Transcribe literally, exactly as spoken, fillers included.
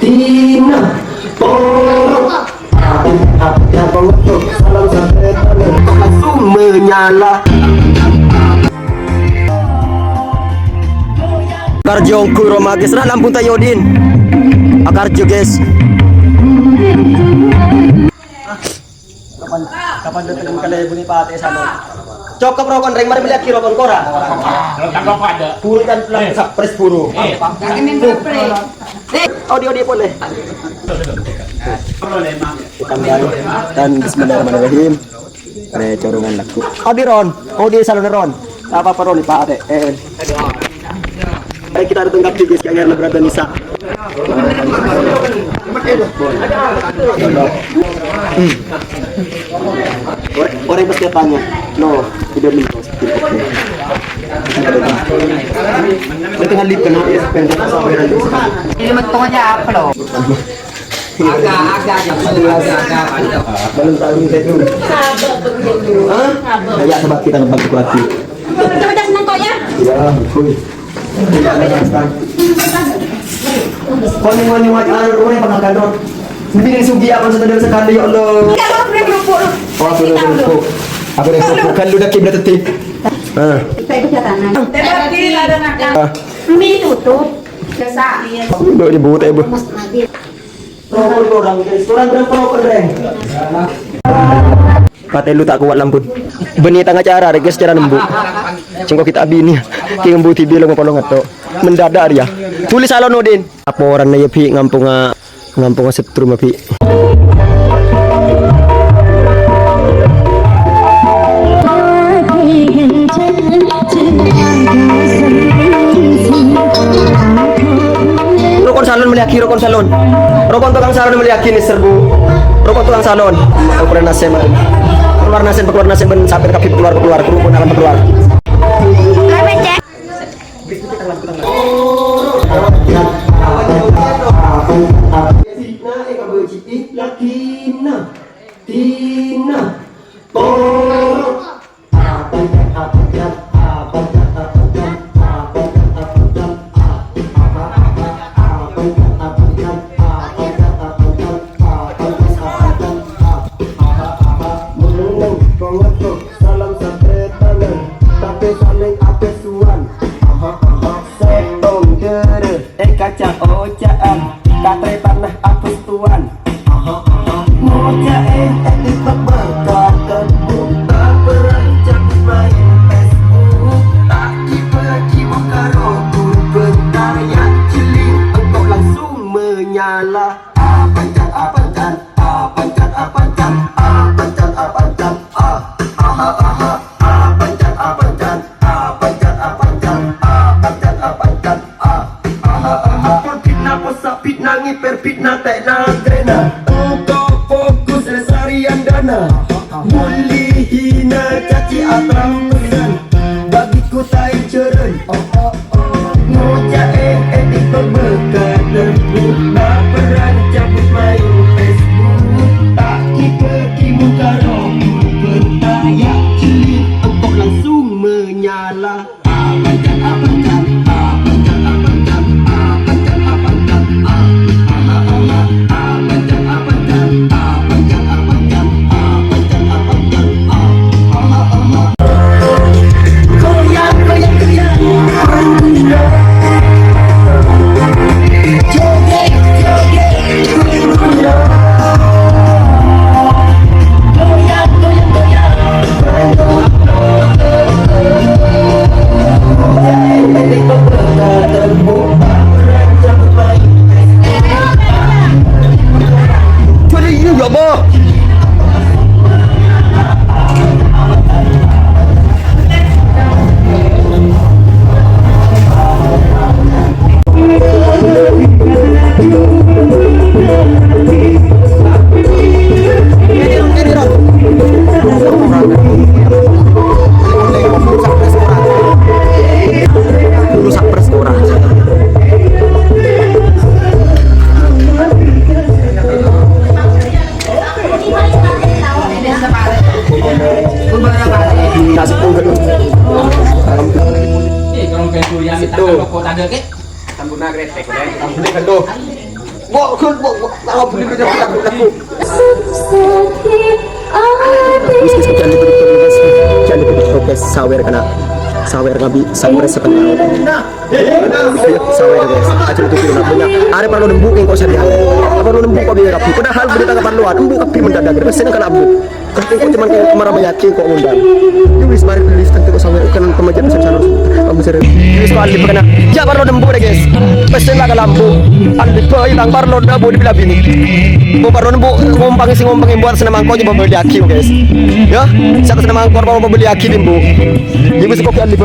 Ina, poro, api, api, apa waktu? Salam sampai tangan, kok langsung menyala. Karjo ongghu roma, guys. Nah, lampu ta' yodin. Akarjo, guys. Kapan, kapan dateng kali buni pate sama? Cokop rokon, reng, mari beli lagi rokon kora. Kalau tak apa ada. Buru kan pulang, eh, surprise buru. Eh. Odi, odi, boleh. Dan bismillahirrahmanirrahim. Re corongan lagu. Odi, Ron. Odi, salon, Ron. Apa perlu nih, Pak Ade? Eh. Mari kita datang ke Bugis, kayak Erna Berada Nisa. Orang, orang pasti tanya, "No, tidak nih, Bos." Itu kan lip kenal ya, pengen sama yang di sana. Ini betul aja apa, loh? Agak-agak aja, agak-agak. Belum tahu saya dulu. Hah? Ya, sebab kita ngebagi lagi. Coba dah nonton ya. Ya, betul. Kau ni, kau ni, wajah orang pernah kan, Ron? Mending sugi apa sudah sekali, ya Allah. Kalau boleh kerupuk. Oh, boleh kerupuk. Aku ada kerupuk kan lu dah kiblat tadi. Ah. Saya bisa tanam. Tadi ada makan. Ah. Mie tutup. Biasa. Udah nyebut ya, Bu. Mas Nabil. Rokok orang, guys. Kurang berapa rokok, Reng? Pate lu ta' kowat, lampun. Bânnè tang acara rè, guys, acara nembu'. Sengko' kita abini. Ki ngembu' dibi' lo ngopolo ngeto'. Mendadak arèya. Tulis salon, Udin. Laporanna ya, Bi, ngamponga, ngamponga setrum, Bi. Rokon salon mellèyaghi, rokon salon. Rokon tokang salon mellèyaghi, nèser, Bu. Rokon tokang salon. Keluar nasem. Keluar nasem, keluar nasem, ben sampai kabeh keluar, keluar, keluar, keluar, keluar. Salam sampettanan, tapi saling apesuan. Aha, aha. Settong dere, eh, kaca ocaan. Katre tanah apus tuan. Aha, aha. Ngoca'e, eh, di pemberkatan. Buka perang cabut main Facebook. Tak dibagi muka roh, bertanya jeli. Engkau langsung menyala. Apancan, apancan, apancan, apancan, apancan, apancan, ah, aha, aha, apancan, apancan, apancan, apancan, apancan, apancan, ah, aha, aha. Pon fitnah, posa fitnah, ngiper fitnah, tekna, tekna. Engkau fokus lestarian dana. Bully, hina, caci, atrang, pesan. Bagiku tai jeren. Ngoca'e editor bekater. Baperan cabut main Facebook. Tak dibagi muka roh. Bertanya jeli. Engkau langsung menyala. Wis, wis, jangan ditutup, guys. Jangan ditutup, guys. Sawer kena. Sawer ngabi, sawer sekena. Sawer, guys. Aja ditutup, nak punya. Are parlo nembu engko' sadiya. Parlo nembu kok biar rapi. Padahal berita kaparloan, embu kapi mendadak. Pesen kena embu. Engko' cuman kok marah bayaki kok ngundang. Ini wis mari tulis tentu kok sawer kan pemajar besar sana. Kamu sering. Wis kok alif kena. Ya parlo nembu deh, guys. Pesen lah ke lampu. Alif bae tang parlo nembu di bila bini. Mau parlo nembu ngompang sing ngompang buat seneng mangkok coba beli aki, guys. Ya, satu seneng mangkok mau beli aki nembu. Ini wis kok alif.